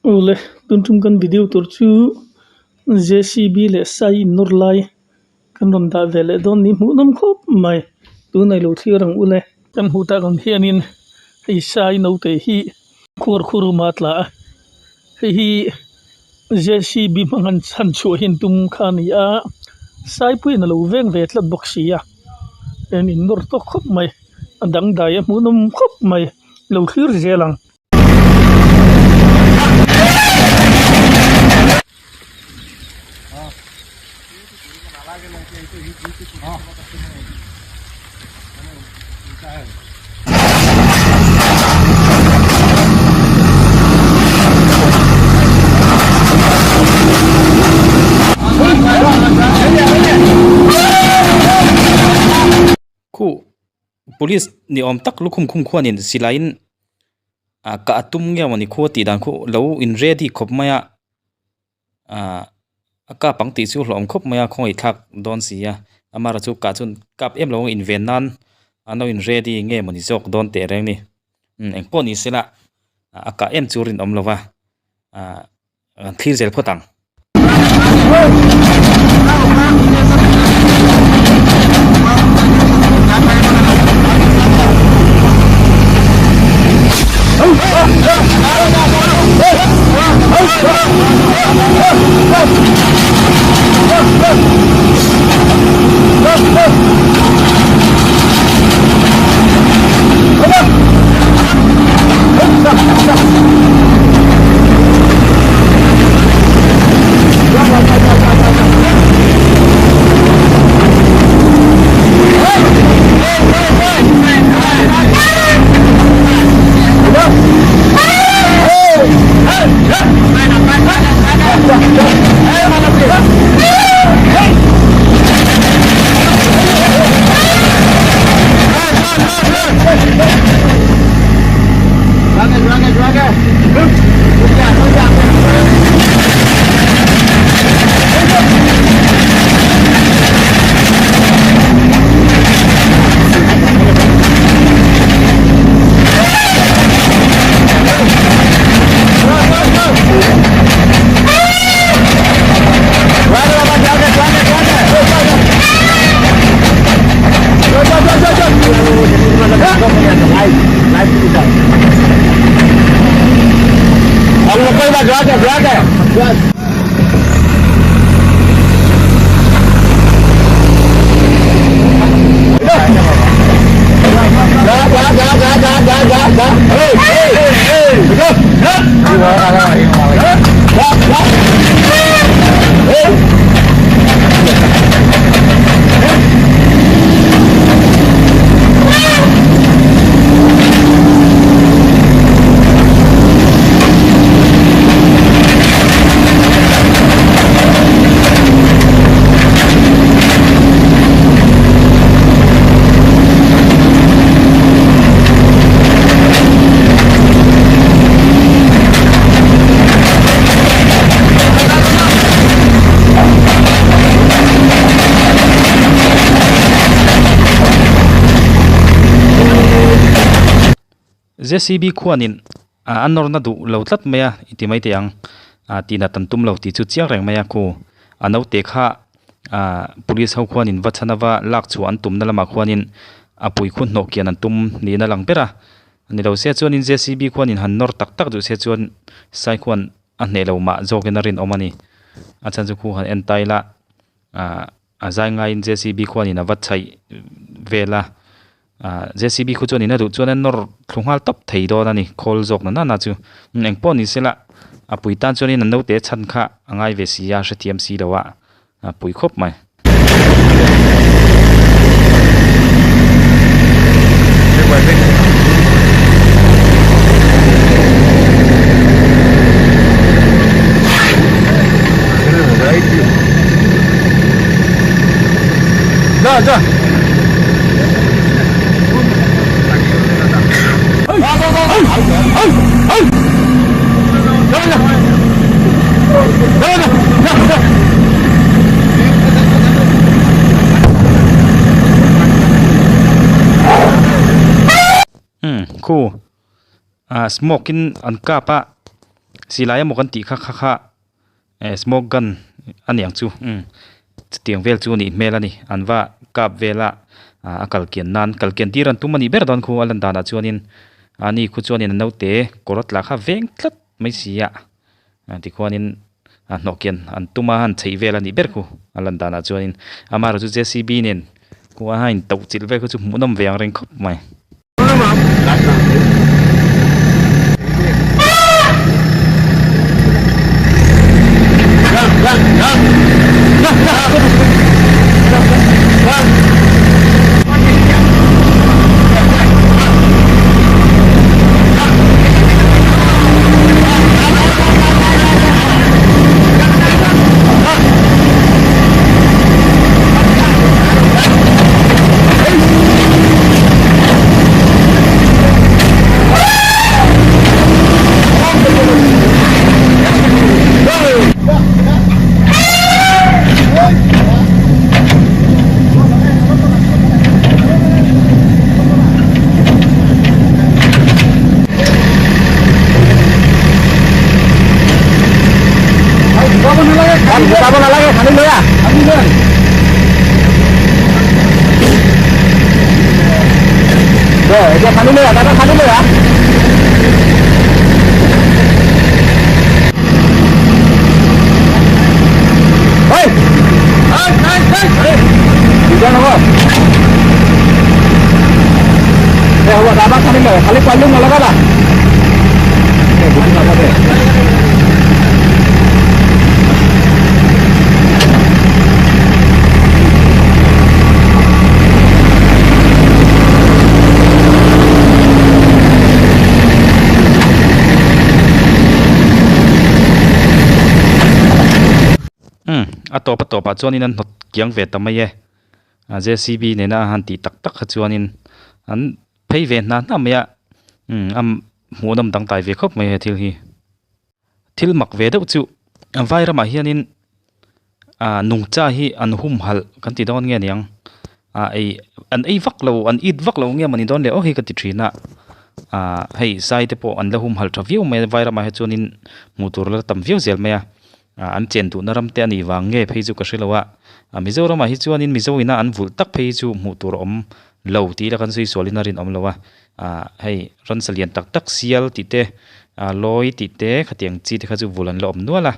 Awle tun tum kan video tur chu J_C_B leh sai in nawr lai kan rawn dah ve leh dawn ni hmuh nawm khawp mai tunah ilo thlir ang ule. Kan hmuh tak ang hianin hei sai naute hi khuar khurum a tla a hei hi J_C_B hmang an chhan chhuah hi an tum kha a ni a saipuiin a lo veng ve tlat bawk si a an in nawr tawk khawp mai a dangdai a hmuh nawm khawp mai lo thlir zel ang. Khu police ni awm tak lukhum khum khuanin silaiin ah kah a tum nge mawni khu a tih dan khu lo in ready khawp mai a ah a kap ang tih chu hlauhawm khawp mai a khawngaih thlak dawn si a amaherawh chu kah chuan kap em lo ang inven nan an lo in ready nge mawni zawk dawn teh reng ni umm engpawh ni sela a kah em chu rinawm lo va ah. An thlir zel phawt ang. JCB khuanin a nawrna duh lo tlat mai a i ti mai teh ang ah tihnat an tum lo tih chu chiang reng mai a khu a naute kha ah police ho khuanin va chhan ava lak chhuah an tumna lamah khuanin a pui khu hnawh kian an tum niin a lang ber a ni lo se chuanin JCB khuanin han nawr tak tak duh se chuan sai khuan a hneh lo mah zawkin a rinawm a ni a chhan chu khu han en ta ila ah a zai ngaiin JCB khuanin a va chhaih vel a ah JCB khu chuanin a duh chuan a nawr thlu nghal tawp thei dawn a ni khawl zawk na nana chu engpawh ni sela a pui tan chuanin a naute chhan kha a ngai ve si a hrethiam si lo a a pui khawp mai. Umm khu ah smoke in an kap a. Silai emaw kan tih kha kha kha eh smoke gun a ni ang chu umm chutiang vel chu a nih hmel a ni an va kap vel a ah a kal kian nan kal kian tir an tum a nih ber dawn khu a lan danah chuanin a ni khu chuanin a naute kawr a tla kha veng tlat mai si a ah tikhuanin a hnawh kian an tum a an chheih vel a nih ber khu a lan danah chuanin amaherawhchu J C B nen khu a in toh chilh vel khu chu hmuhnawm ve ang reng khawp mai. Umm a tawp a tawpah chuanin an hnawt kiang ve ta mai e a J C B nena a han tih tak tak kha chuanin an phei ve hna hna mai a umm a hmuhnawm dangdai ve khawp mai he thil hi. Thil mak ve deuh chu vai ramah hianin ah nungcha hi an humhalh kan ti dawn nge niang ah ei an ei vak lo an it vak lo nge mawni dawn leh aw hi ka ti thin a ah hei sai te pawh an la humhalh tha viau mai a vai ramah hi chuanin hmuh tur la tam viau zel mai a ah an chen duhna ram te a nih vang nge phei chu ka hre lo a ah Mizoramah hi chuanin Mizo ina an vulh tak phei hi chu hmuh tur a awm lo tih ila kan sawi sualin a rinawm lo a. Ah hei ransa lian tak tak sial tih te ah lawi tih te khatiang chi te kha chu vul an la awm nual a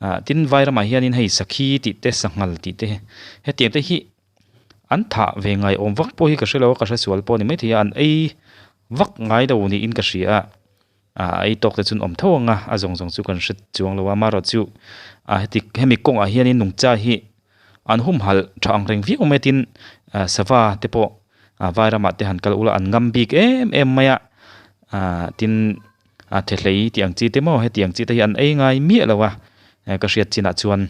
ah tin vai ramah hianin hei sakhi tih te sanghal tih te hetiang te hi an thah ve ngai awm vak pawh hi ka hrelo a ka hresual pawh a ni maithei a an ei vak ngai lo niin ka hria a ah ei tawk te chu an awm tho ang a a zawng zawng chu kan hre chuang lo a amaherawhchu ah heti hemi kawngah hianin nungcha hi an humhalh tha ang reng viau mai a tin ah sava te pawh ah vai ramah te han kal ula an ngam bik em em mai a ah tin ah thehlei tih ang chi te maw hetiang chi te hi an ei ngai miah lo a eh ka hriat chinah chuan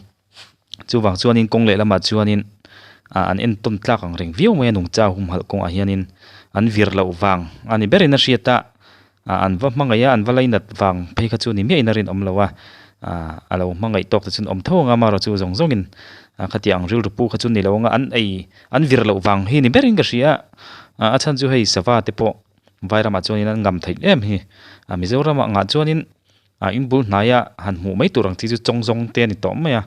chuvang chuanin kawng leh lamah chuanin ah an entawn tlak ang reng viau mai a nungcha humhalh kawngah hianin an vir loh vang a ni berin a hriat a ah an va hmangaih a an va lainat vang phei kha chu ni miahin a rinawm lo a ah a lo hmangaih tawk te chuan awm tho ang a amaherawhchu zawng zawngin ah khatiang ang rilru pu kha chu ni lo ang a an ei an vir loh vang hi ni berin ka hria a ah a chhan chu hei sava te pawh vai ramah chuanin an ngam theih em hi ah Mizoramah ngah chuanin ah in bul hnaia han hmuh mai tur ang chi chu chawng zawng te a ni tawh mai a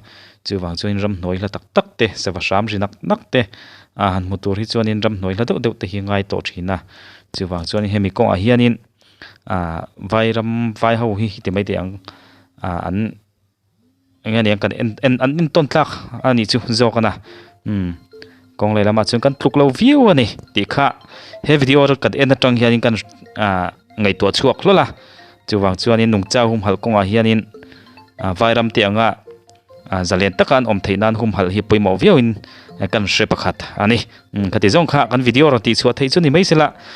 chuvang chuanin ramhnuai hla tak tak te sava hram ri nak nak te ah han hmu tur hi chuanin ramhnuai hla deuh deuh te hi a ngai tawh thin a chuvang chuanin hemi kawngah hianin ah vai ram vai ho hi ti mai teh ang ah an eng nge niang kan en en an entawn tlak a nih chu zawk a na umm kawng leh lamah chuan kan tluk lo viau a ni tih kha he video kan en atang hianin kan ah ngaihtuah chhuak hlawl a chuvang chuanin nungcha humhalh kawngah hianin ah vairam te anga ah zalen taka an awm theih nan humhalh hi pawimawh viauin kan hre pakhat a ni umm khati zawng kha kan video rawn tih chhuah theih chu ni mai se la.